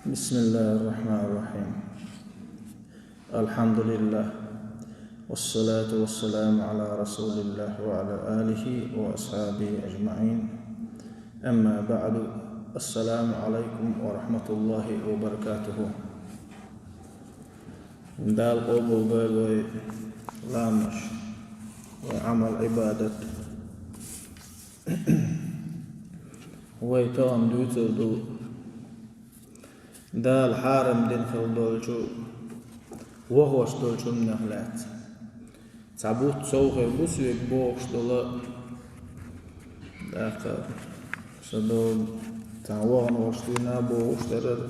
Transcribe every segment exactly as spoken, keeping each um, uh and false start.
بسم الله الرحمن الرحيم. الحمد لله. والصلاة والسلام على رسول الله وعلى آله وأصحابه أجمعين. أما بعد. السلام عليكم ورحمة الله وبركاته. Дала къобал дойла вай ламаз, вай Ӏамал-Ӏибадат. Вай тахана дуьйцур ду Дала хьарам дина хила долчу, вахош долчу хӀуманех лаьцна. Цхьа бутт сов хир бу соьга бохуш долу, тӀаккха сан долу цхьана вахана волуш дуьйна бохуш дарара.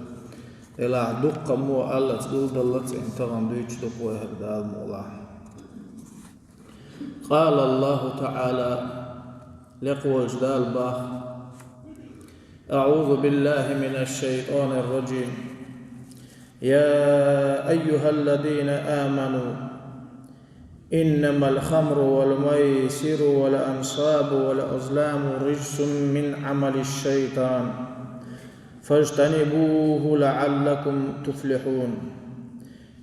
Делахь дуккха мо аллаца гулдаллаца тахана дуьйцуш ду-кх вай хӀара Дала мукъалахь. قال الله تعالى, лекха волчу Дала боху: أعوذ بالله من الشيطان الرجيم. يا أيها الذين آمنوا إنما الخمر والميسر والأنصاب والأزلام رجس من عمل الشيطان فاجتنبوه لعلكم تفلحون.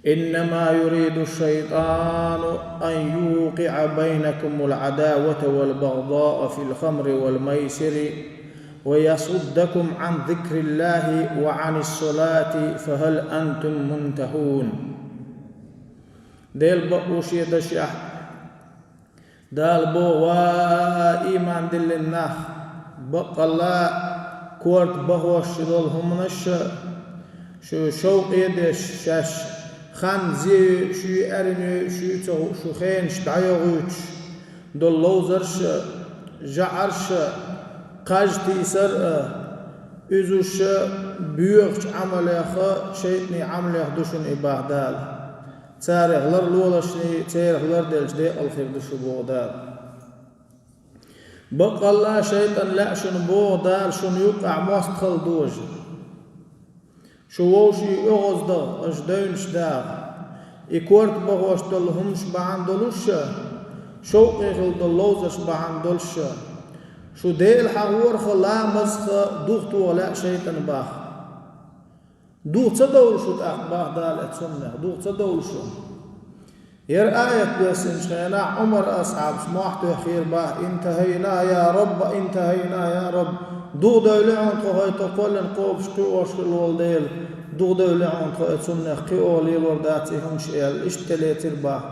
إنما يريد الشيطان أن يوقع بينكم العداوة والبغضاء في الخمر والميسر ويصدكم عن ذكر الله وعن الصلاة فهل أنتم منتهون. Делан бакъо шен дашехь, Дала боху: «Ва, ийман диллина нах! Баккъалла, корта бахош долу хӀуманаш а, шу шовкъе деш, шаьш хан зе йойуш, ю аьрина йойуш, ю ца хууш, шу хенаш дӀайохуьйтуш долу ловзарш а, жаӀарш а, кхаж тийсар а, уьзуш а боьхачу Ӏамалех а, шайтӀанийн Ӏамалех ду шуна и», — боху Дала. «Царах ларлолашний, церах ларделлачу декъал хир ду шу», — боху Дала. Баккъалла, шайтӀан лаьа шуна боху Дала шуна юккъехь мостагӀалла дожа. Шу вовшийн оьгӀаздахь, аша девнаш даха. И корта бахош долу хӀуманаш бахьана долуш а, шовкъе хила долу ловзарш бахьана долуш а, шу Дела хьахорах а, ламазах а духтоха лаьа шайтӀан боху. Дух ца довлу шу тӀаккха, боху Дала, оцу хӀуманех? Дух ца довлу шу? ХӀара аят доьссинчу хенахь Ӏумар асхьабас мохь тоьхира, боху: «انتهينا يا رب، انتهينا يا رب». Дух девлла хьуна тхо, хӀай тхо кхоьллина кхобуш кхиош хилла волу Дела, дух девлла хьуна тхо, оцу хӀуманех кхио лелор дац и хӀуманаш, аьлла, иштта тӀелецира, боху.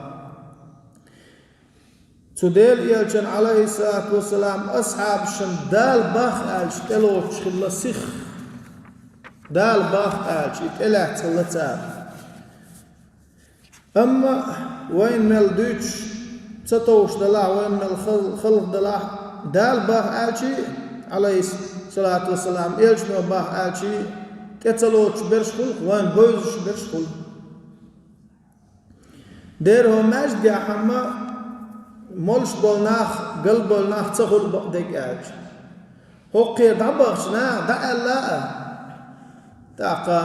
Цу Делан элчан, Ӏалайхиссалату вассалам, асхьабашна Дала боху аьлча тӀелоцуш хилла сиха. Дала боху аьлча и тӀелаьцна хилла цара. Амма вайна мел дуьйцуш ца товш далахь, вайна мел хал-, халха далахь, Дала боху аьлча, Ӏалайхиссалату вассалам, элчано боху аьлча тӀе ца лоцуш берш хуьлу, вайна бевзаш берш хуьлу. Дера хӀокху маьждигехь-м молуш болу нах, галбевлла нах ца хуьлу, бакъдерг аьлча. ХӀокху дӀабахча наха дӀааьлла а, тӀаккха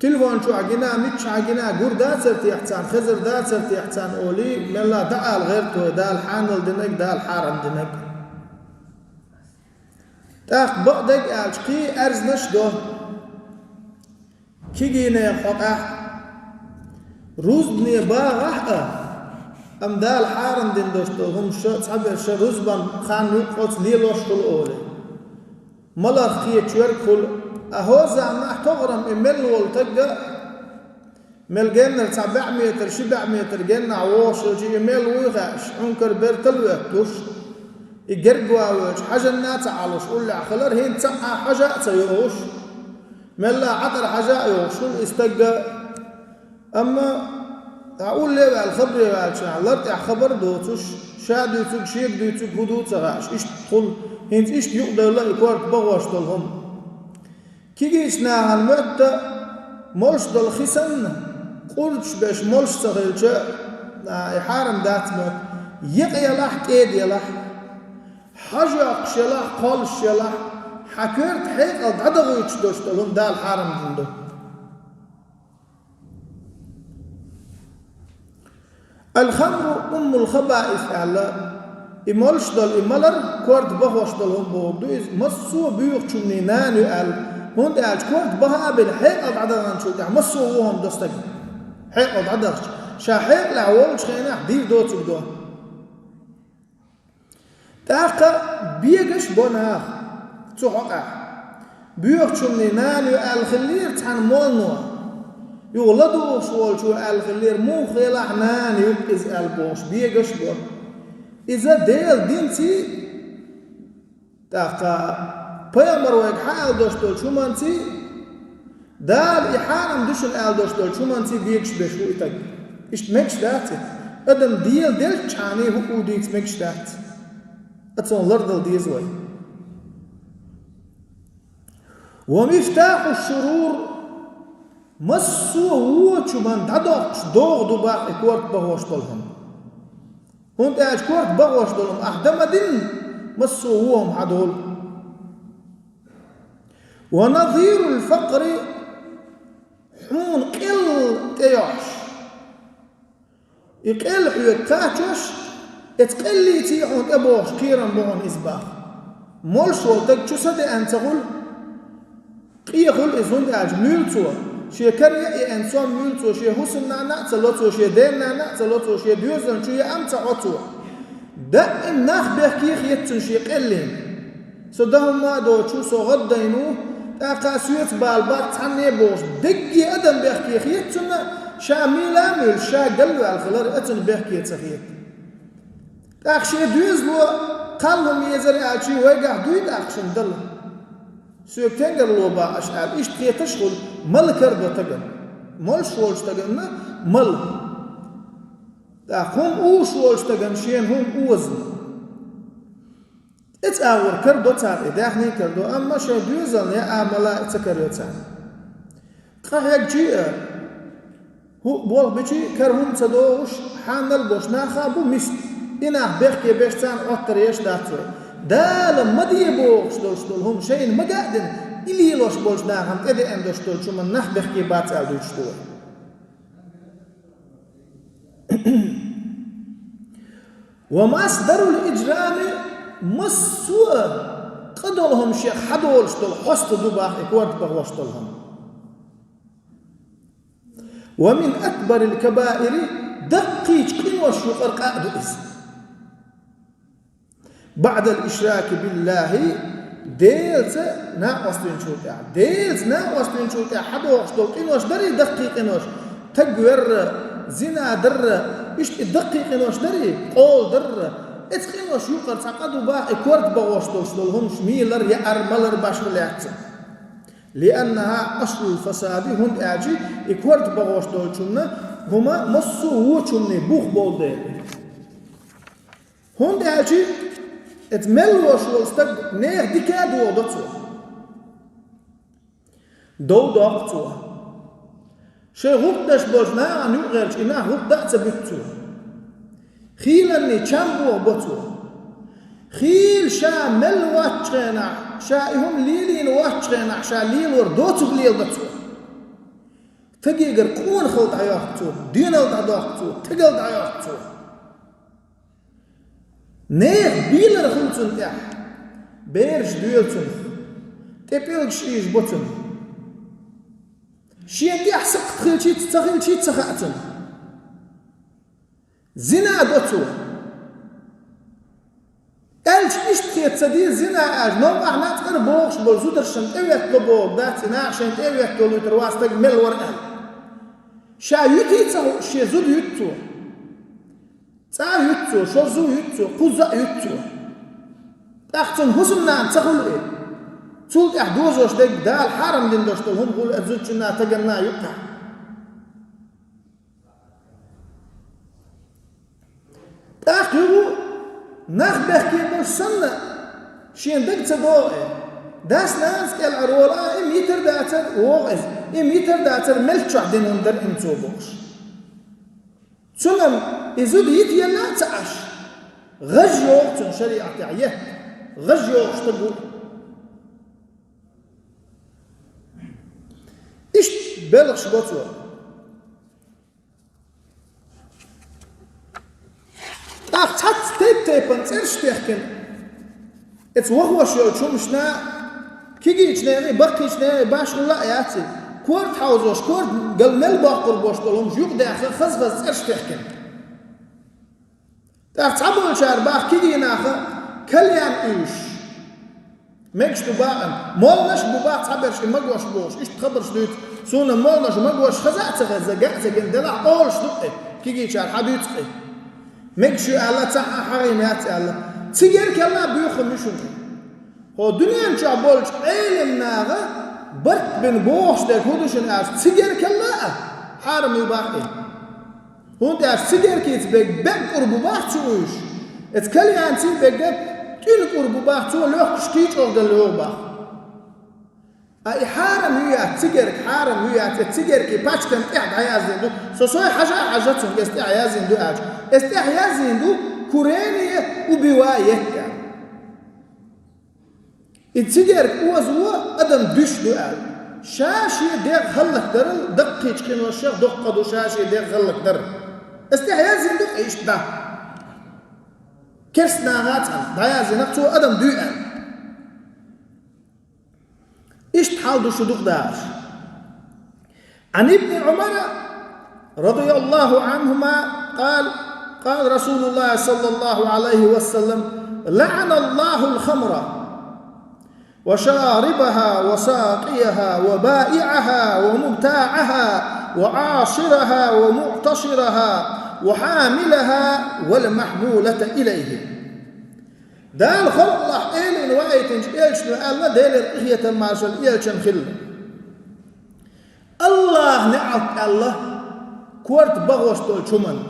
телефон чохь гина, миччахь гина, гур дацара техьа царна, хезар дацара техьа царна олий, мелла дӀаала гӀерта вай, Дала хьанал динарг, Дала хьарам динарг. ТӀаккха, бакъдерг аьлча, кхин а аьрзнаш до. Кегийнехан хьокъехь, рузбане багӀахь а, амма Дала хьарам дина долуш долу хӀуманаш цхьаберш рузбан хан юккъе оцу лелош хуьлу олий. Маларх кхеташ верг хуьлу, а хӀокху заманахь тохарам и мел волу стаг а, мел геннара цхьа бӀе метр, ши бӀе метр геннахь вогӀуш хилча, и мел вуй хаьаш, Ӏункар бертал а воьттуш, и герга ван воьлча, хьажанна а ца Ӏалуш, уллехь хилар, хӀинца цхьа а хьажа а ца йогӀуш. Мелла а Ӏатар хьажа а йогӀуш хуьлу и стаг а. Амма дӀа улле а ваьлла, хабаре ваьллачу нахана лар тӀехь хабар а доцуш, ша дуьйцург, шега дуьйцург хӀун ду а ца хаьаш, иштта хуьлу, хӀинца иштта юкъадевлла и корта бахош долу хӀума. Кегийчу нахана моьтту, молуш долу хи санна, къурдаш беш молуш ца хилча, а, и хьарам дац моьтту, екъа елахь, кӀеда елахь, хьажа йоккхуш елахь, кхоллуш елахь, хьан коьрта хьекъал дӀадахуьйтуш долуш долу хӀума Дала хьарам дина ду. «Аль-хамру уммул хабаис», — аьлла, и молуш долу, и малар корта бахош долу хӀума бохург ду иза, массо а боьхачу хӀуманийн нана ю аьлла, ХӀунда аьлча корта баха а бина, хьекъал дӀадаханчул тӀехьа массо а вон хӀума до стаг. Хьекъал дӀадахча, ша хьекъалехь волчу хенахь дийр доцург до. ТӀаккха бегаш бо нах цу хьокъехь. Боьхачунний нана ю аьлла хиллера цхьана моллано. Юха ладугӀуш волчо аьлла хиллера, муха хилахь нана ю иза аьлла бохуш, бегаш бо. Иза Делан динций, тӀаккха пайхамар вайга хьааьлла долуш долчу хӀуманций, Дала и хьарам ду шуна аьлла долуш долчу хӀуманций бегаш беш ву и стаг. Иштта мегаш дац и. Адам Дела делчхьана хӀуъу дийца мегаш дац. Ткъа цунах лардала деза вай. Ва мифтаху шурур, массо а вочу хӀуман дӀадоккхуш догӀа ду боху и корта бахош долу хӀума. ХӀунда аьлча корта бахош долу хӀума ахь дан ма дина, массо а вон хӀума хьадолу. Ва назирул факъри, хьуна къелла тӀейохьуш. И къелла хьоьга кхачош, эца къеллийций хьуна тӀебогӀуш кхерам бу хьуна иза боху. Молуш волу стаг чу са деана ца хуьлу, къен хуьлу иза, хӀунда аьлча муьйлу цо, шен кара яа еана сом муьйлу цо, шен хӀусамнана а ца ло цо, шен ден-нана а ца ло цо, шен доьзална чу яа а ца Ӏо цо. Даим нах бехке хета цунна шен къеллина. Со дан хӀумма а доцуш ву, со гӀаддайна ву, тӀаккха соьца бала бац цхьанне а бохуш, дерриге адам бехке хета цунна, ша мийла а муьйлуш, ша галваьлла хилар а цунна бехке ца хета. ТӀаккха шен доьзало кхалла хӀума езара аьлча, вайгахь дуй тӀаккха шуна дала? Соьга тенгарла боху аша аьлла, иштта хеташ а хуьлу, мала кара до стагана. Молуш волчу стаганна мала. ТӀаккха хӀума узуш волчу стагана шена хӀума оза. Эца агӀор кара до цара, и даьхний кара до, амма шайн доьзална яа а, мала а ца карайо цара. Къахьегчий а, хӀуъа болх бичий а, кара хӀума ца догӀуш, хьанал бош нах а бу миска. И нах бехке беш царна Ӏоттар еш дац вай. Дала ма де бохуш долуш долу хӀума шайна мага а дина, и лелош болчу нахана тӀедеана долуш долчу хӀуманна нах бехке бац аьлла дуьйцуш ду вай. Ва масдарул иджрами, массо а къа долу хӀума шех хьадолуш долу хьоста ду боху и корта бахош долу хӀума. Ва мин акбарил кабаири, даккхийчу къинош юкъара къа а ду иза. БаӀдал ишраки биллахи, Делаца накъост винчул тӀаьхьа. Делаца накъост винчул тӀаьхьа хьадогӀуш долу къинош дарий даккхий къинош? Таг верра, зина дарра, иштта и даккхий къинош дарий, къола дарра? Эца къинош юкъара цхьа къа ду боху и корта бахош долуш долу хӀумаш мийлар, яар, малар башха лаьцна. Лианнаха аслул фасади, хӀунда аьлча и корта бахош долчунна хӀума массо а вочунна бух болу дела. ХӀунда аьлча эца мел вош волу стаг нехан дика а дохадо цо. Дов доккху цо. Шайн гӀуллакх деш болчу нахана юкъа гӀерташ, и нах гӀуллакх даа а ца буьту цо. Хийланний чам бохабо цо. Хийла ша мел воцчу хенахь, ша и хӀума лелийна воцчу хенахь, ша лелор доцург леладо цо. Стагегара къонахалла дӀайоккху цо, доьналла дӀадоккху цо, стагалла дӀайоккху цо. Нехан бийлар хуьлу цунна тӀехь, бераш доьлу цунах, тӀе пӀелгаш ийжабо цунна. Шен тӀехь сакхт хилчий, ца хилчий ца хаьа цунна. Зина до цо. Аьлча иштта хета ца деза зина аьлча, новкъахь нацкъара бохуш болу зударшна тӀеветтало боху дац, и наха шайна тӀеветтало вуьтур вац стаг мел вара аьлла. Ша юьтий ца хууш, шен зуда юьту цо. ЦӀа а юьту цо, шозза а юьту цо, кхузза а юьту цо. ТӀаккха цунна хӀусамнана ца хуьлу и. Цул тӀаьхьа дозош дерг Дала хьарам дина долуш долу хӀума хуьлу и зудчунна, стаганна юккъехь. ТӀаккха юха нах бехке болуш санна, шен дага ца догӀу и. Дас-нанас кӀелхьарволу а, и ма йитар дацара, вогӀу иза, и ма йитар дацара, меллачохь дина хӀума дара и ма цо бохуш. Цунна и зуда йита елла а ца Ӏаш, гӀаж йогӀу цунна шариӀатехь етта, гӀаж йогӀуш стаг ву. Иштта белхаш бо цо. ТӀаккха цхьацца тайп-тайпана цӀераш техкина, эца вахош йолчу хӀумашна Кегийча наькъий, баккхийча наькъий башхалла а яц и. Корта хьовзош, корта гал мел боккхур бош долу хӀумаш юкъадаьхна, хаза-хаза цӀераш техкина. ТӀаккха цхьаболчара баха кегий наха кальян уьйш мегаш ду бахана. Молханаш а бу баха цхьаберш и магош бохуш, иштта хабарш дуьйцу. Суна молханаш магош хаза а ца хезна, га а ца гина, делахь олуш ду-кх и, кегийчара хьадуьйцу-кх и. Мегаш ю аьлла, цхьа а хьагӀийна яц аьлла. Цигаркал а буьйху хӀума ю шуна. ХӀо дуьнен чохь болчу Ӏелам наха барт бина бохуш дерг хӀун ду шуна аьлча, цигаркал а хьарам ю баха и. ХӀунда аьлча цигаркица берг беккъа кӀур бу баха цо уьйш. Эца кальянций берг тӀуьна кӀур бу баха, цо лоьхкуш кхин чӀогӀа дала йогӀу баха. А и хьарам ю яц, цигарка хьарам ю яц, эца цигаркий пачкан тӀехь дӀаяздина ду. Со сой хьажа а хьажа цунга, эца тӀехь яздина ду аьлча. Эца тӀехь яздина ду, курение убивает аьлла. И цигарка озо адам дуьсуш ду аьлла. Ша шен дегӀ хӀаллакдарал даккхийчу къиношех доккха ду ша шен дегӀ хӀаллакдар. Эца тӀехь яздина ду-кх иштта дӀа. Керста наха цхьаьна дӀаяздина, цо адам дуьй аьлла. Иштта хьал ду шу дукха дахарш. عن ابن عمر رضي الله عنهما قال: قال رسول الله صلى الله عليه وسلم: لعن الله الخمر وشاربها وساقيها وبائعها ومبتاعها وعاصرها ومعتصرها وحاملها والمحمولة إليه. Дала халкъалахь элина ваийтинчу элчано аьлла, Делера къинхетам маршалла элчан хилла. АллахӀа неӀалт аьлла корта бахош долчу хӀуманна.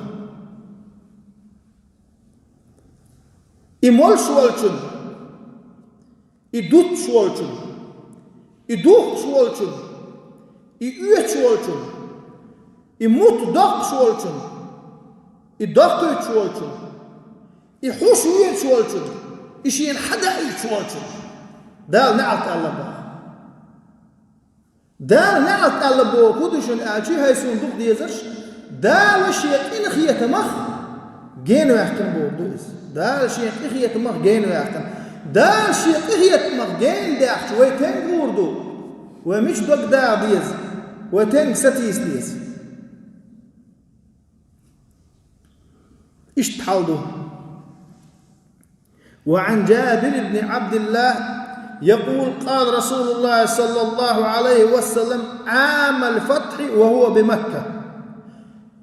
И молуш волчун, и дуттуш волчун, и духкуш волчун, и оьцуш волчун, и мутт доккхуш волчун, и доккхуьйтуш волчун, и хьуш воьдуш волчун, и шена хьадаийтуш волчун. Дала неӀалт аьлла боху. Дала неӀалт аьлла боху хӀун ду шуна аьлча, хӀай суна дукха дезарш, Дала шен къинхетамах генаваьккхина боху ду иза. Дала шен къинхетамах генаваьккхина. Дала шен къинхетамах гена даьхча, вай тенга гӀур ду? Вай мича дог дагӀа деза? Вай тенга сатийса деза? Иштта хьал ду. وعن جابر بن عبد الله يقول: قال رسول الله صلى الله عليه وسلم عام الفتح وهو بمكة: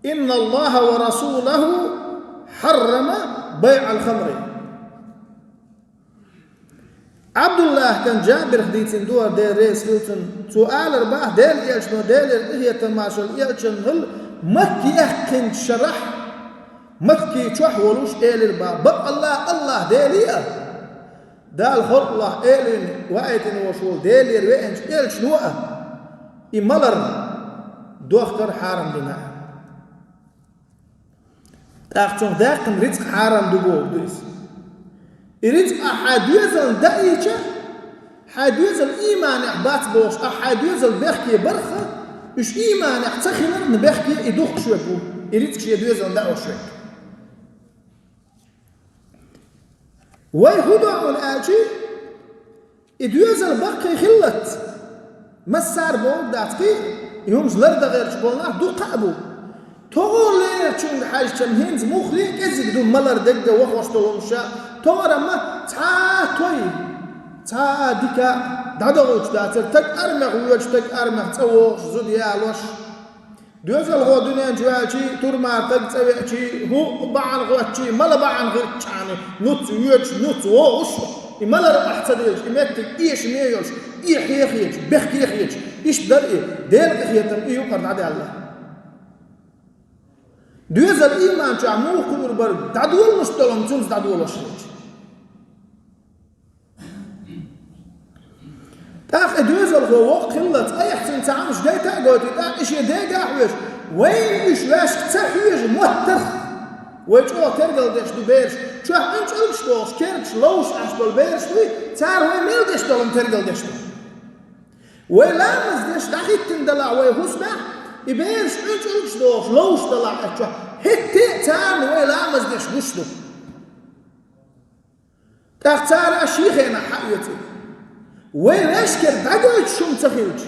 إن الله ورسوله حرم بيع الخمر. Ӏабдуллахь кан Джабирх дийцина ду хӀара, Дела реза хила цунна. Цо алар баха, Делан элчано, Делера къинхетам маршалла элчан хилла, Макка яьккхинчу шарахь, Макки чохь волуш, элира баха: бакъалла АллахӀ Деле а, Дала халкъалахь элина ваийтина волуш волу Делера веанчу элчано а и малар, дохкар хьарам дина. ТӀаккха цунах даьккхина рицкъ хьарам ду бохург ду иза. И рицкъ ахь хьайн доьзална даийча, хьайн доьзал ийманехь бац бохуш, ахь хьайн доьзал бехке барх, уьш ийманехь ца хиларна бехке и духкуш верг ву, и рицкъ шен доьзална даош верг. Вай хӀун до хьуна аьлчи, и доьзал баккхий хиллалц, массара бохург дац кхин, и хӀумаш лардан гӀерташ болу нах дуккха а бу. ТогӀур лерачуьнга хьаьжча-м хӀинца муххале а кӀезиг ду малар дегга вахош долу хӀумаш, товар-м цхьа а той, цхьа а дика а дӀадохуьйтуш дацара, стаг армех воьдуш, стаг армех цӀа вогӀуш, зуда ялош. Доьзалхо дуьнен чу ваьлчи, турмара стаг цӀа веачи, хӀуъа бахьана хӀоттачи, мала бахьана хилччхьана, нуц воьдуш, нуц вогӀуш, и малар охьа ца делча, и меттиг эшаме йолуш, эхье хеташ, бехке хеташ, иштта дара и, Делан къинхетам и юкъара дӀадаьлла. Доьзал ийман чохь муха кхуьур бара, дӀадолалуш долу-м цуьнца дӀадолош хилча. ТӀаккха и доьзалхо воккха хиллалц, айхьа цуьнан ца Ӏамаш гайта а гойтий, тӀаккха и шен дега а хьоьжуш, вайна уьш ваьшка ца хьоьжу моттарх, вай чӀогӀа тергал деш ду бераш, чохь Ӏуьнчалгаш дохуш, кергаш ловш Ӏаш болу бераш дуй, цара вай мел деш долу-м тергал деш ду. Вай ламаз деш дӀахӀиттина далахь вай хӀусамехь, и бераш Ӏуьнчалгаш дохуш, ловш далахь эцчохь, хӀетте а царна вай ламаз деш гуш ду. ТӀаккха цара а шен хенахь хьаоьцу. Вай вешкара дӀагойтуш хӀума ца хилча,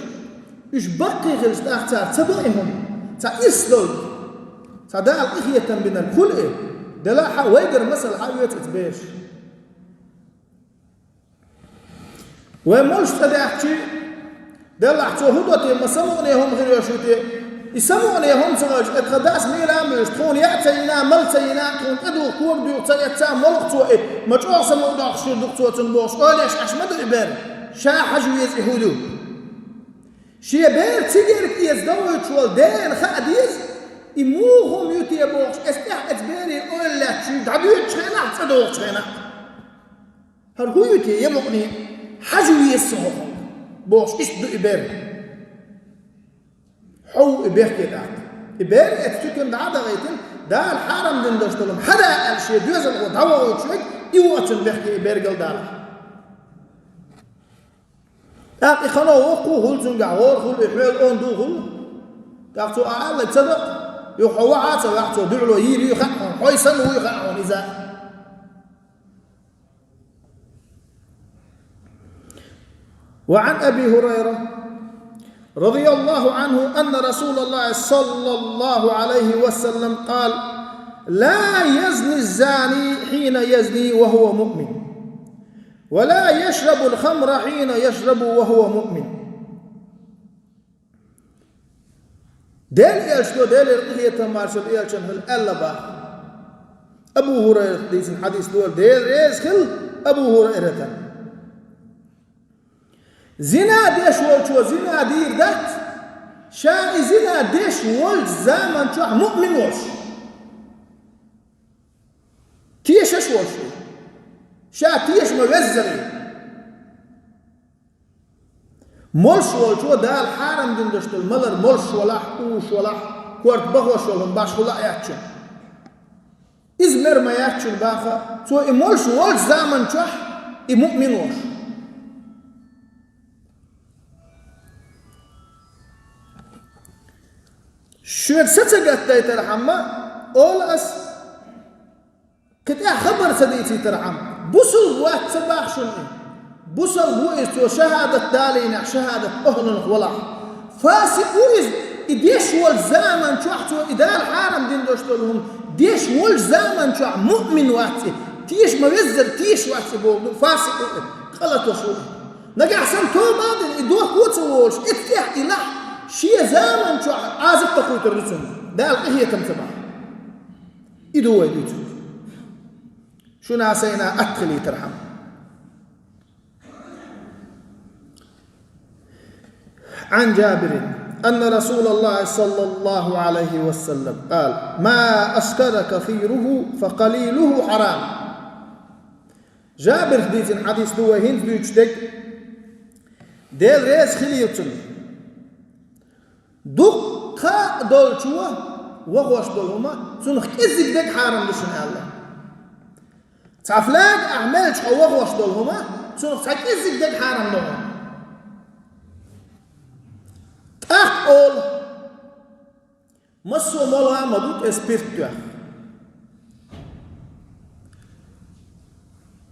уьш баккхий хилча, тӀаккха цара ца до и хӀума, цхьа ирс долга, цхьа Дала къинхетам бинарг хуьлу и, делахь а вайгара масала хьаоьцу иза бераш. Вай молуш цӀа даьхкичи, делахь цо хӀун до те, ма самукъане хӀума хир йолуш ю те? И самукъане хӀума ца хилча, и тхан дас мила а ма вуьйш, тхуна яа ца йина, мала ца йина, тхуна тӀедуха, кога дуьйху ца эцна, молу-кх цо и, ма чӀогӀа самукъадоккхуш хир ду-кх цо цунна бохуш, ойла еш Ӏаш ма ду и бер. Ша хьажа веза и хӀун ду. Шен бер цигара эца дӀагойтуш волу дена хаа деза, и муха хӀума ю те бохуш, эс тӀехь эца берийн ойла лаьтташ дӀадоьдучу хенахь, цӀа дохучу хенахь. ХӀара хӀун ю те, я мукъане, хьажа веза со хӀокхунна, бохуш, иштта ду и бер. Хьо ву и бехке тӀаккха. И бер эцу туькана дӀа а дахийтина, Дала хьарам дина долуш долу хӀума хьада аьлла, шен доьзалхо дӀавахийтуш верг, и ву оцунна бехке и бергал Дала. ТӀаккха и хано воккха а хуьлу, цуьнгахь гӀора хуьлу, и хьоьлу онда а хуьлу. ТӀаккха цо а аьлларг ца доккху, юха хьо вахьа а ца ваьхьа, цо дуьхьало йийр ю хаьа хьуна, хьой санна вуй хаьа хьуна иза. وعن أبي هريرة رضي الله عنه أن رسول الله صلى الله عليه وسلم قال: لا يزني الزاني حين يزني وهو مؤمن، ولا يشرب الخمر حين يشرب وهو مؤمن. Делан элчано, Делера къинхетам, маршалла элчанна хуьлда, аьлла боху. Абу ХӀурайрата дийцина хьадис ду, Дела реза хила Абу ХӀурайратана. Зина деш волчо зина дийр дац, ша и зина деш волчу заман чохь муъмин волуш. Тешаш волуш ву. Ша теша ма веззара. Молуш волчо Дала хьарам дина долуш долу малар молуш валахь, узуш валахь, корта бахош волу хӀума башхо лаьттачунна. Иза мер ма яьттачунна баха, цо и молуш волчу заман чохь и муъмин волуш. Шуьга са ца гатдайтархьама, олу ас, кхин тӀехь хабар ца дийцийтархьама, бусалба вац ца боху шуна и. Бусалба ву иза, цо шахӀадат далийнехь, шахӀадат охӀлунах валахь. Фасикъ ву иза, и деш волчу заман чохь цо и Дала хьарам дина долуш долу хӀума деш волчу заман чохь муъмин вац и, теша ма веззара теша вац и боху ду, фасикъ ву и, къа латош ву и. Нагахь санна тоба а дина, и дохко а ца волуш, эцу тӀехь и лахь, шен заман чохь Ӏазап тӀекхуьйтур ду цунна, Дала къинхетам ца бахь. И ду вай дуьйцург. Шуна а, сайна а атта хилийтархьама. عن جابر أن رسول الله صلى الله عليه وسلم قال: ما أسكر كثيره فقليله حرام. Жабирх дийцина хьадис ду вай хӀинца дуьйцуш дерг, Дела реза хилийла цунна. Дуккха а долчо вахош долу хӀума, цунах кӀеззиг дерг хьарам ду шуна аьлла. Цхьа флага ахь мелча хьо вахош долу хӀума, цунах цхьа кӀеззиг дерг хьарам ду хьуна. ТӀаккха олу, массо а молха а ма ду тӀе спирт тоьхна.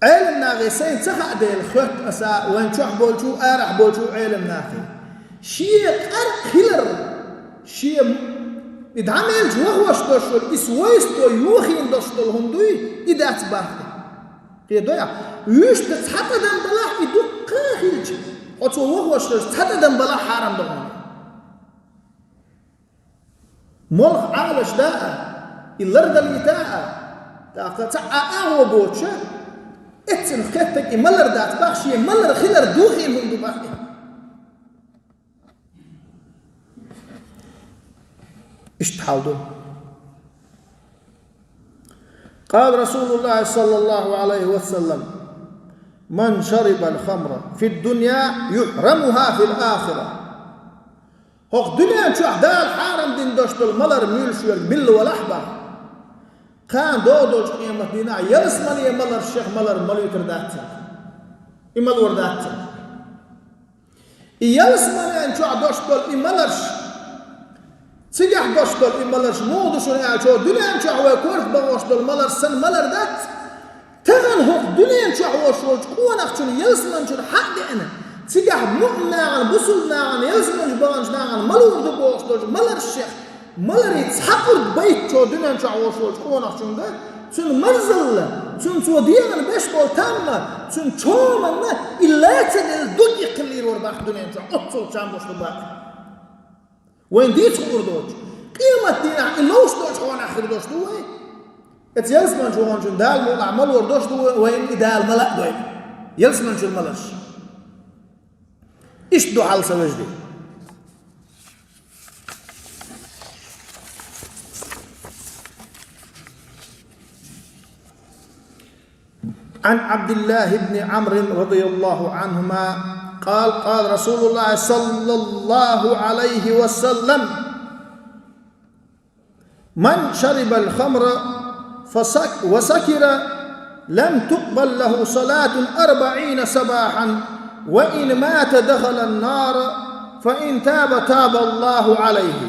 Ӏеламнахе, сайна ца хаьа дела, хоьтту аса вайн чохь болчу, арахь болчу Ӏеламнахе. Шен къаркъа хилар, шен и дӀа мелча вахош долуш волу, и свойство йохийна долуш долу хӀума дуй, и дац бахьа. Кхетадо ахь? Вуьшта цхьа тӀадам балахь, и дуккха а хилча, хьо цо вахош хилча, цхьа тӀадам балахь хьарам ду хьуна. Молха Ӏалаш да а, и лардалийта а, тӀаккха цхьа а агӀо боцуша, эццина кхеттаг и малар дац бах, шен малар хилар духийна хӀума ду бах и. Иштта хьал ду. قال رسول الله صلى الله عليه وسلم: من شرب الخمر في الدنيا يحرمها في الآخرة. ХӀокху дуьнен чохь Дала хьарам дина долуш долу малар муьйлуш верг милла валахь бах, кхана догӀу долчу къематдийнахь ялсамане маларш шех малар малуьйтур дац цунна. И малор дац цунна. И ялсаманен чохь долуш долу и маларш, цигахь долуш долу и маларш муха ду шуна аьлча, дуьнен чохь вай корта бахош долу маларш санна малар дац, тахана хӀокху дуьнен чохь волуш волчу къонахчун ялсаманчуьра хьа а деана, Цигахь муъмин нахана, бусулба нахана, ялсаманчу баханчу нахана малур ду бохуш долчу маларшех, маларийн цхьа кӀурд байтчо дуьнен чохь волуш волчу къонахчуьнга, цуьнан марзалла, цуьнан цо дегӀана беш болу тамма, цуьнан чоманна и лаьцна ду иккхина лийр вара баккха дуьнен чохь, оццул чам бохуш ду баккха. Вайн дийца хуур доцуш, къемат дийнахь и ловш долчу хьонах хир долуш ду вай. Эца ялсаманчу ваханчун Дала мукъалахь малор долуш ду вай, вайна и Дала мала а дойла. Ялсаманчуьра маларш. Иштта ду хьал, сан вежарий. عن عبد الله بن عمرو رضي الله عنهما قال: قال رسول الله صلى الله عليه وسلم: من شرب الخمر فسك-، وسكر، لم تقبل له صلاة أربعين صباحا، وإن مات دخل النار، فإن تاب تاب الله عليه.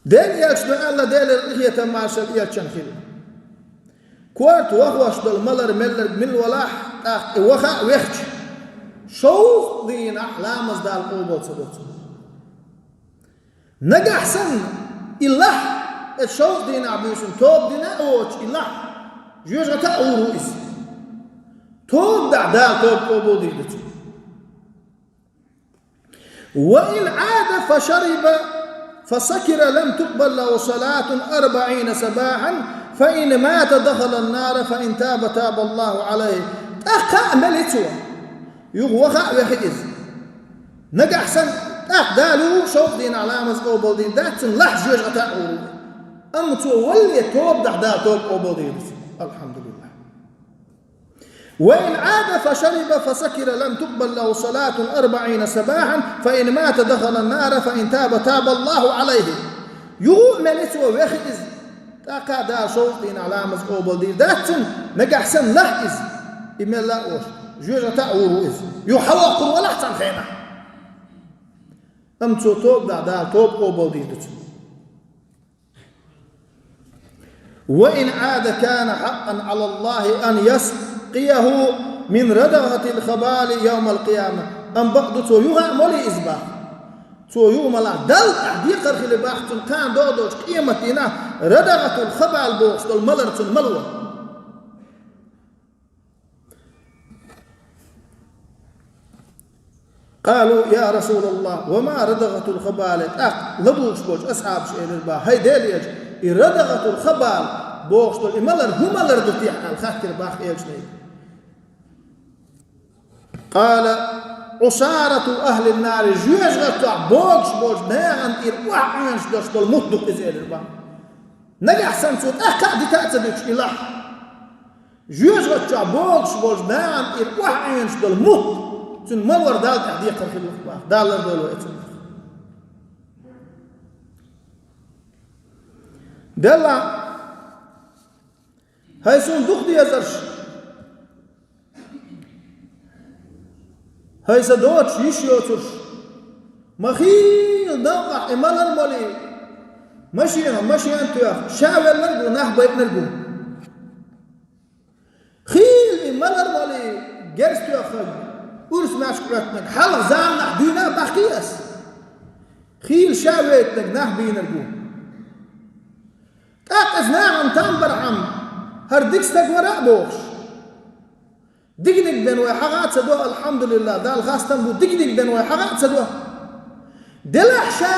Дела элчано аьлла, Делера къинхетам, маршалла элчанна хуьлда: корта вахош долу малар мелларг мила валахь, тӀаккха и ваха а вехча, шовзткъа дийнахь ламаз Дала къобал ца до цуьнан. Нагахь санна и лахь, эца шовзткъа дийнахь буьйсанна тоба дина а воцуш и лахь, жоьжахати а гӀур ву иза. Тоба дахь Дала тоба къобал дийр ду цуьнан. وإن عاد فشرب فسكر لم تقبل له صلاة أربعين صباحا، فإن مات دخل النار، فإن تاب تاب الله عليه. ТӀаккха а мели цо. Юха ваха а вехи иза. Нагахь санна тӀаккха Дала юха шовзткъа дийнахь ламаз къобал дийр дац цуьнан, лахь жоьжахати а гӀур ву. Амма цо валале тоба дахь Дала тоба къобал дийр ду цуьнан. Алхьамдулиллах. وإن عاد فشرب فسكر لم تقبل له صلاة أربعين صباحا، فإن مات دخل النار، فإن تاب تاب الله عليه. Юха а мели цо, вехи иза. ТӀаккха а Дала шовзткъа дийнахь ламаз къобал дийр дац цуьнан, нагахь санна лахь иза. И мелла а волуш, жоьжахати а гӀур ву иза. Юха хьавоккхур валахь цхьана хенахь. Амма цо тоба дахь Дала тоба къобал дийр ду цуьнан. وإن عاد كان حقا على الله أن يسقيه من ردغة الخبال يوم القيامة. Амма бакъ ду, цо юха а молий иза бах. Цо юха малахь, Далла тӀехь декхар хили бах цунна, кхана догӀу долчу къематдийнахь радагӀатул хабал бохуш долу малар цунна мало. قالوا: يا رسول الله، وما ردغة الخبال؟ ТӀаккха лабугӀуш болчу асхьабаша элира бах: хӀай Делан элча, и радагӀатул хабал бохуш долу и малар хӀун малар ду техьа аьлла, хаьттира бах элчане. قال: عصارة أهل النار, жоьжахатехь богуш болчу нахана тӀера охьаӀоьнуш долуш долу мутт ду иза, элира бах. Нагахь санна цо тӀаккха а дита а ца дуьтуш и лахь, жоьжахатехь богуш болчу нахана тӀера охьаӀоьнуш долу мутт, цуьнан малор Далла тӀехь декхар хилла бах, Дала лардойла вай цунах. Делла, хӀай суна дукха дезарш, хӀай сан доцуш йиш йоцурш, ма хийла новкъахь и малар а молий, машенах машен а тоьхна, ша велларг а ву, нах байтинарг а ву. Хийла и малар а молий, герз тоьхнарг, урс маьжка Ӏоьттинарг, хьалха заманахь дуьйна а бахкий ас. Хийла ша вейтинарг, нах бийнарг а ву. ТӀаккха иза нахана там бархьама, хӀара дика стаг вара а бохуш. Диканиг бен вай хьагӀа а ца до, алхьамдулиллахӀ, Далла хастам бу, диканиг бен вай хьагӀа а ца до. Делахь ша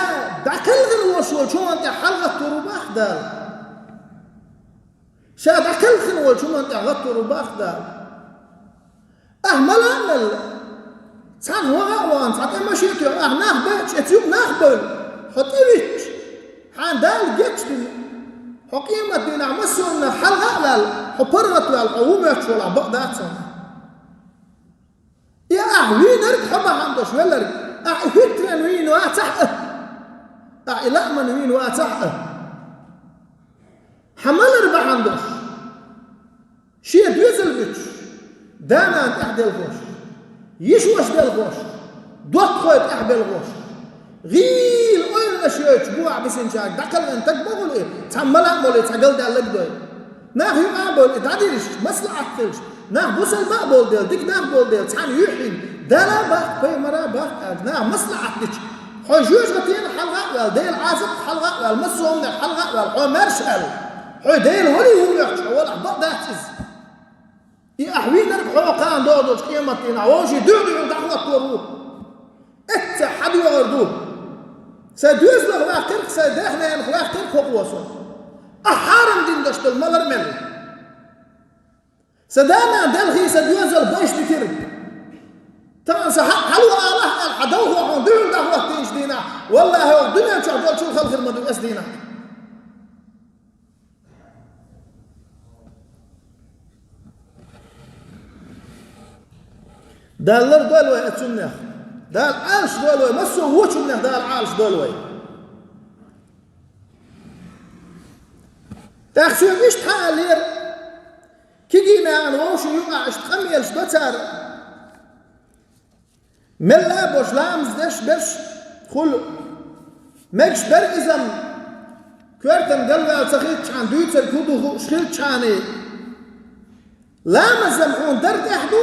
дӀакхелхина волуш волчу хӀуманна тӀехь хьалагӀаттор ву бах Дала. Ша дӀакхелхина волчу хӀуманна тӀехь гӀаттор ву бах Дала. Ахь мала а мелла, цхьаьна ваха а вахана, цхьа тӀе машен а тоьхна, ахь нах баьлча, эца юкъа нах бевлла, хьо тӀе витча, хьан Дала гечдина, хьо къематдийнахь массо а хӀуманах хьалха а ваьлла, хьо паргӀат ваьлла, хьо ву моьттуш валахь, бакъ дац хьуна. И ахь вийнарг, хьо бахьана долуш велларг, ахь и хӀуьттаренна вийна вацахь а, ахь и лааманна вийна вацахь а, хьан малар бахьана долуш, шен доьзал буьтуш, да-нана тӀаьхьа делхош, йиша-ваша делхош, доттагӀой тӀаьхьа белхош, гӀийла ойланаш йойтуш бухахь бисинчаьрга дӀакхелхина стаг ма хуьлу и, цхьа мала а молий, цхьа галдаьлларг а дой. Нах юкъа а бовла, и дӀадирзича, маслахьат хилча, нах бусалба а болу дела, дика нах болу дела, цхьаьна юьхьина, Дала баккха, пайхамара баккха аьлча, наха маслахьат дича, хьо жоьжахатена хьалха а ваьлла, Делан Ӏазапах хьалха а ваьлла, массо а хӀуманах хьалха а ваьлла, хьо маьрша аьлла, хьо Делан вали ву моьттуш, хьо валахь бакъ дац иза. И ахь вийнарг хьо кхана догӀу долчу къематдийнахь вовшийн дуьхьа-дуьхьал дӀахӀоттор ву. Эцца хьадоьгӀур ду. Сайн доьзалх ваьккхира, сайн дех-ненах ваьккхира хӀокхо со. Ахь хьарам дина долуш долу малар мел. Сан да-нана делхий сан доьзал байш дитира. Тахана сан хьакъ хьало алахь аьлла, хьан довхо хьуна дуьхьал дӀахӀоттийначу дийнахь, валлахӀи, хӀокху дуьнен чохь долчул хала хир ма ду аса дийнахь. Дала лардойла вай оцуннех. Дала Ӏалаш дойла вай, массо а вочуннех Дала Ӏалаш дойла вай. ТӀаккха соьга иштта хьааллера, кегий нахана вовшийн юкъахь иштта къамелаш до цара. Мелла а бош ламаз деш берш хуьлу. Мегаш бара иза-м, коьртана галваьлла ца хилчхьана, дуьйцург хӀун ду хууш хилчхьана. Ламаз-м хьуна дар тӀехь ду,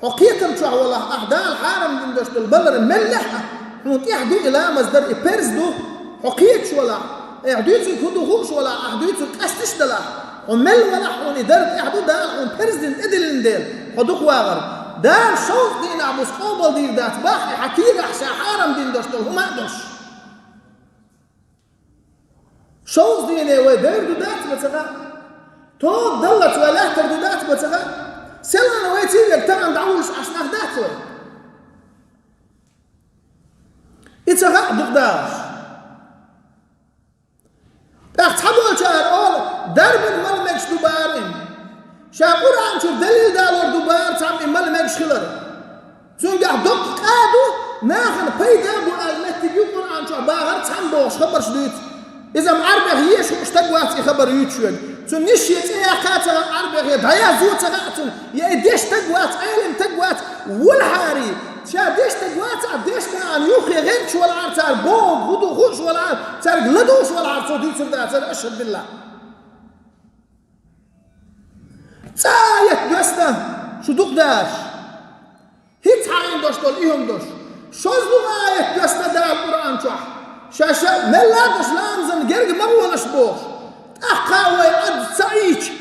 хьо кхетам чохь валахь, ахь Дала хьарам дина долуш долу малар меллехь а, хьуна тӀехь ду и ламаз дар, и перз ду, хьо кхеташ валахь, ахь дуьйцург хӀун ду хууш валахь, ахь дуьйцург къаьсташ далахь, хьо мел валахь, хьуна и дар тӀехь ду, Дала хьуна перз дина тӀедиллина дела, хьо дукха вагӀар. Дала шовзткъа дийнахь буса къобалдийр дац, бах и хьан кийрахь ша хьарам дина долуш долу хӀума а долуш. Шовзткъа дийне вай девр ду дац ма ца хаьа. Тоба даллалц вай лаьттар ду дац ма ца хаьа. Селхана вай цийверг тахана дӀавуллуш Ӏаш нах дац вай. И ца хаьа дукха дахарш. ТӀаккха цхьаболчара олу, дарбан мала мегаш ду бара и. Ша Къуръан чуьра далил далор ду бара цхьамма и мала мегаш хилар. Цуьнгахь доккха къа ду, нахана пайда бу аьлла меттиг ю Къуръан чохь бахар цхьамма бохуш хабарш дуьйцу. Иза-м Ӏарбех еша хууш стаг вац и хабар юьйцуш верг. Цунна ниш я цӀе яккха а ца хаьа Ӏарбех, я дӀаяззо а ца хаьа цунна, я и дешна стаг вац, Ӏелам стаг вац, валахьарий. Ша дешна стаг вацахь, дешна а юххе гӀерташ валахьара цара бохург хӀун ду хууш валахьара, цаьрга ладугӀуш валахьара цо дуьйцур дацара, ашхӀаду биллахӀ. Цхьа аят доьссина, шу дукха дахарш. ХӀинца хьан долуш долу и хӀума долуш. ШозлагӀа аят доьссина Дала Къуръан чохь. Ша-ша мелла а долуш ламазан герга ма гӀолаш бохуш. ТӀаккха вай Ӏад ца Ӏийча,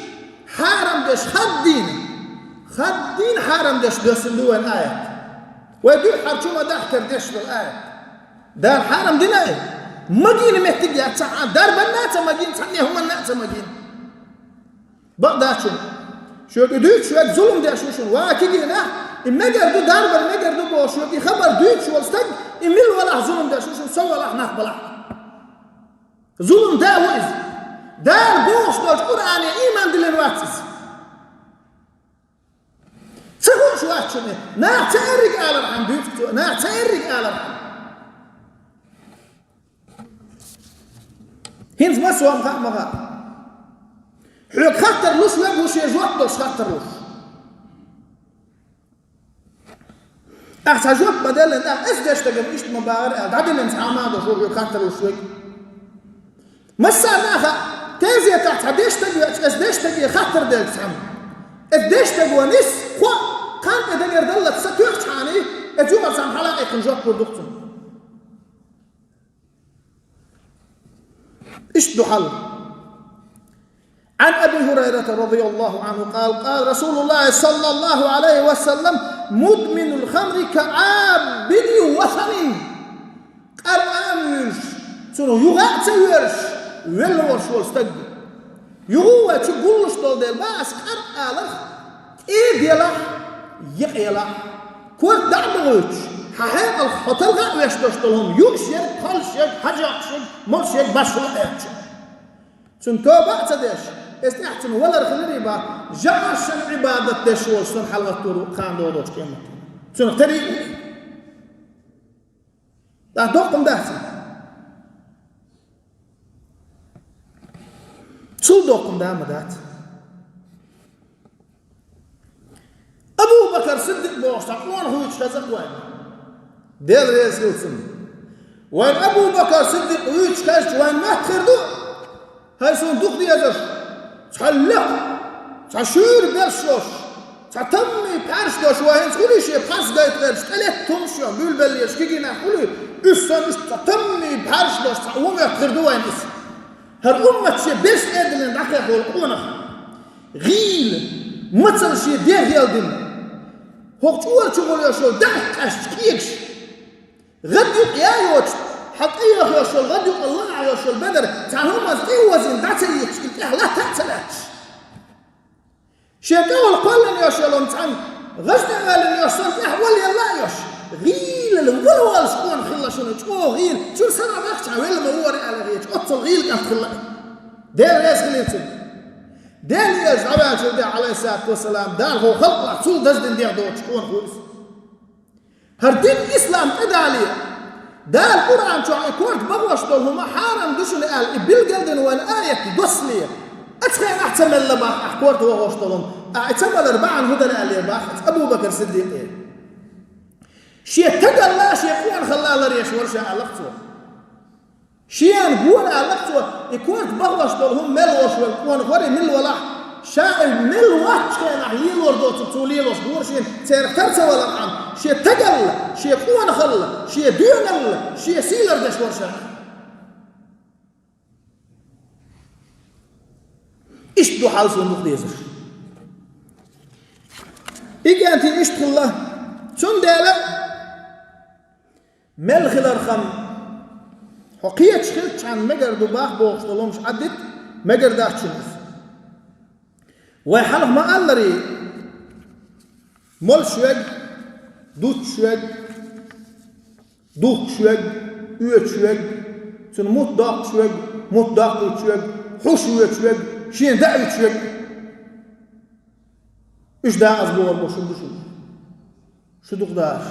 хьарам деш хаддийна. Хаддийна хьарам деш доьссина ду вайн аят. Вай дуьххьара чу ма дахкара деш долу аят. Дала хьарам дина и? Магийна меттиг яц цхьа а, дарбанна а ца магийна, цхьанне хӀуманна а ца магийна. Бакъдачун. Шоьга и дуьйцуш верг зулам деш ву шуна. Ва кегий нах, и мегар ду, дарбан мегар ду бохуш шоьга и хабар дуьйцуш волу стаг, и мила валахь зулам деш ву шуна, со валахь, нах балахь. Зулам да ву иза. Дала бохуш долчу Къуръане ийман диллина вац иза. Ца хууш вац шуна, нах ца эрриг алархьама дуьйцу цо, нах ца эрриг алархьама. ХӀинца массо а хаьа ма хаьа. Хьоьга хаттар луш верг ву шен жоп долуш хаттар луш. Ахьа цхьа жоп ма деллина, тӀаккха аса деш стагана иштта ма бахара аьлла, дӀадиллина цхьа а ма долуш ву хьоьга хаттар луш верг. Массарна а хаьа, тезетахь цхьа деш стаг веача, аса деш стаге хаттар делча цхьамма. Аса деш стаго нис, кхо, кхантӀе дагар даллалц ца тоьхчхьана, аса юкъара цхьамма хьала а кхайкхина жоп лур ду-кх цунна. Иштта ду хьал. عن أبي هريرة رضي الله عنه قال: قال رسول الله صلى الله عليه وسلم: مدمن الخمر كعابد وثن. Къаркъа а вуьйлуш, цунах юха а ца воьрзуш, велла волуш волу стаг. Юха вай чу гуллуш долу дела, ма аса къаркъа аларх, тӀе а делахь, екъа елахь. Корта дӀа а дохуьйтуш, хьан хьекъалх хьо талха а веш долуш долу хӀума, юуш ерг, кхоллуш ерг, хьажа йоккхуш ерг, молуш ерг, башхо а аьлча. Цунна тоба а ца деш, эс тӀехь цунна валар хиларий бах, жаӀаршан Ӏибадат деш волуш санна хьалагӀаттор ву кхана догӀу долчу къематдийнахь. Цунах тера а ву. ТӀаккха доккха хӀума дац иза? Цул доккха хӀума да ма дац. Абу Бакар Сиддикъ бохуш цхьа къонах вуьйцуш хеза-кх вайна. Дела реза хила цунна. Вайна Абу Бакар Сиддикъ вуьйцуш хезча, вайна моьттур ду, хӀай суна дукха дезарш, Цхьа лекха, цхьа шуьйра берш йолуш, цхьа таммий пхьарш долуш вай хӀинца хуьлий шен пхьарс гайта гӀерташ, тӀелетта хӀумаш йолуш, буьйлабеллера кегий нах хуьлий, уьш санна, уьш цхьа таммий пхьарш долуш, цхьа вон моьтту хир ду вайна иза. ХӀара уммат шен берш тӀедиллина дӀакхехна волу къонах. ГӀийла, мацалла шен дегӀ хьалдина. ХӀокху чӀора чу гӀур йолуш йолу даьӀахк къаьсташ кегаш. ГӀадъюкъ я йоцуш, хьан тӀе йохуш йолу гӀадъюкъал лаахь йолуш йолу бедар, цхьана хӀуманца тӀе а возийна, дӀа ца йийцча, иза тӀехь латта а ца лаьтташ. Шен тӀехула кхоьллина йолуш йолу цхьана гӀаж тӀе оьллина йолуш санна тӀехь вала елла а йолуш, гӀийлалла вала волуш къонах хилла шуна, чӀогӀа гӀийла, чуьра сарахь бахчахьа велла ма вара аьлла гӀечу, оццул гӀийла кӀант хилла. Дела реза хилийла цунна. Делан Элча дӀаваьллачул тӀаьхьа, Ӏалайхиссалату вассалам, Дала хӀокху халкъах цул даздина дегӀ доцуш къонах ву иза. ХӀара дин ислам тӀедале, Дала Къуръан чохь и корта бахош долу хӀума хьарам ду шуна аьлла, и билгалдина вайн аят доссале, оцу хенахь ца мелла боху ахь корта бахош долу хӀума, ахь и ца малар бахьана хӀун дара аьлла боху Абу-Бакр Сиддикъе. Шен стагалла, шен къонахалла ларъеш вара ша аьлла цо. Шена гора аьлла цо, и корта бахош долу хӀума мел волуш верг къонах вара, и мила валахь, ша и мел воцчу хенахь лелор доцург цо лелош гора шена, церах тар ца валархьама, шен стагалла, шен къонахалла, шен доьналла, шен сий лардеш вара ша. Иштта ду хьал суна дукха дезарш. И кӀентий иштта хилла, цундела мел хилархьама, хьо кхечахь хилчхьана мегар ду бах бохуш долу хӀумаш Ӏаддита мегар дац шуна иза. Вай хьалха ма-алларий, молуш верг, дуттуш верг, духкуш верг, оьцуш верг, цунна мутт доккхуш верг, мутт доккхуьйтуш верг, хьуш воьдуш верг, шена даьӀуьйтуш верг. Уьш дакъаза бохур бу шуна ду шуна. Шу дукха дахаш.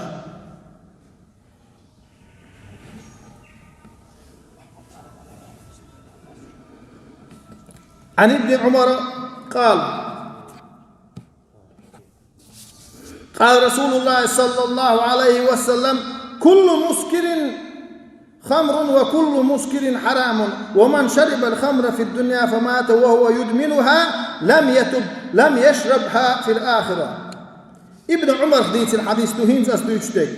عن ابن عمر قال: قال رسول الله صلى الله عليه وسلم: كل مسكر خمر وكل مسكر حرام، ومن شرب الخمر في الدنيا فمات وهو يدمنها لم يتب لم يشربها في الآخرة. Ибн Ӏумарх дийцина хьадис ду хӀинца ас дуьйцуш дерг.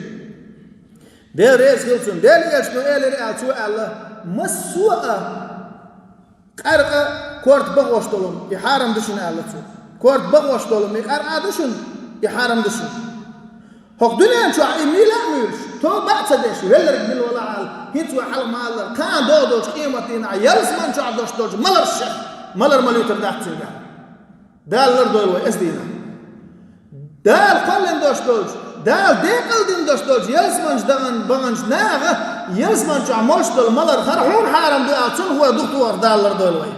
Дела реза хила цунна. Делан Элчано элира аьлла, цо аьлла: «Массо а къаьркъа корта бахош долу, и хьарам ду шуна», аьлла цо. Корта бахош долу, и къаьркъа ду шуна, и хьарам ду шуна. ХӀокху дуьнен чохь и мила а муьйлуш, тоба а ца деш, велларг мила валахь аьлла, хӀинца вай хьалха ма-аллара, кхана догӀу долчу къематдийнахь ялсаман чохь долуш долчу маларшех малар ма луьйтур дац цуьнга. Дала лардойла вай оцу дийнахь. Дала кхоьллина долуш долчу, Дала декъал дина долуш долчу ялсаманчу дахана баханчу наха ялсаман чохь молуш долу малар хӀара хьуна хьарам ду аьлла, цунах вай духтохар Дала лардойла вай.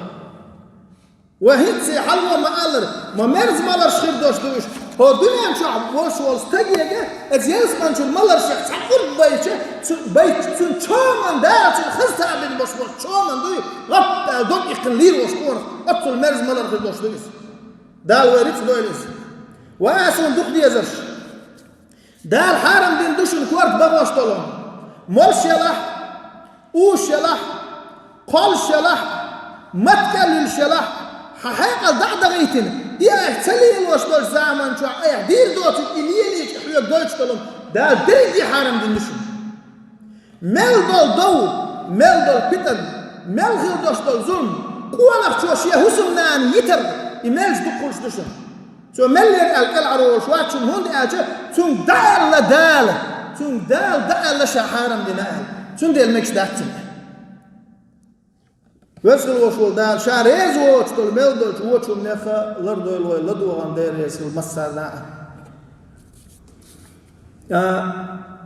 Вай хӀинцца хьалха ма-аллара, ма мерза маларш хир долуш ду уьш. ХӀокху дуьнен чохь волуш волу стагега, оцу ялсаманчуьра маларшех цхьа къурд байча, цу-, байча, цуьнан чоман Дала цуьнан хаза ца бина болуш волчу чоман дуй, гӀап аьлла дог иккхина лийр волуш къонах, оццул мерза малар хир долуш ду иза. Дала вай рицкъ дойла иза. Ва ас ван дукха дезарш. Дала хьарам дина ду шуна корта бахош долу. Молуш елахь, уьш елахь, кхоллуш елахь, маткъал луьлуш елахь, хьан хьекъал дӀа а дахийтина, и айхьа ца лелош долчу заман чохь айхьа дийр доцург и лелийча хьоьга дойтуш долу, Дала дерриге хьарам дина ду шуна. Мел долу дов, мел долу питана, мел хила долуш долу зулам, къонахчо шен хӀусамнана йитар, и мелча дукха хуьлуш ду шуна. Цо меллера аьлла кӀелхьарволуш вац шуна, хӀунда аьлча цуьнга дӀааьлла Дала, цуьнга Дала дӀааьлла ша хьарам дина аьлла. Цундела мегаш дац цуьнга. Веза хила волуш волу Дала ша реза воцуш долу мел долчу вочуннеха лардойла вай, ладогӀарна Дела реза хила массарна а. А,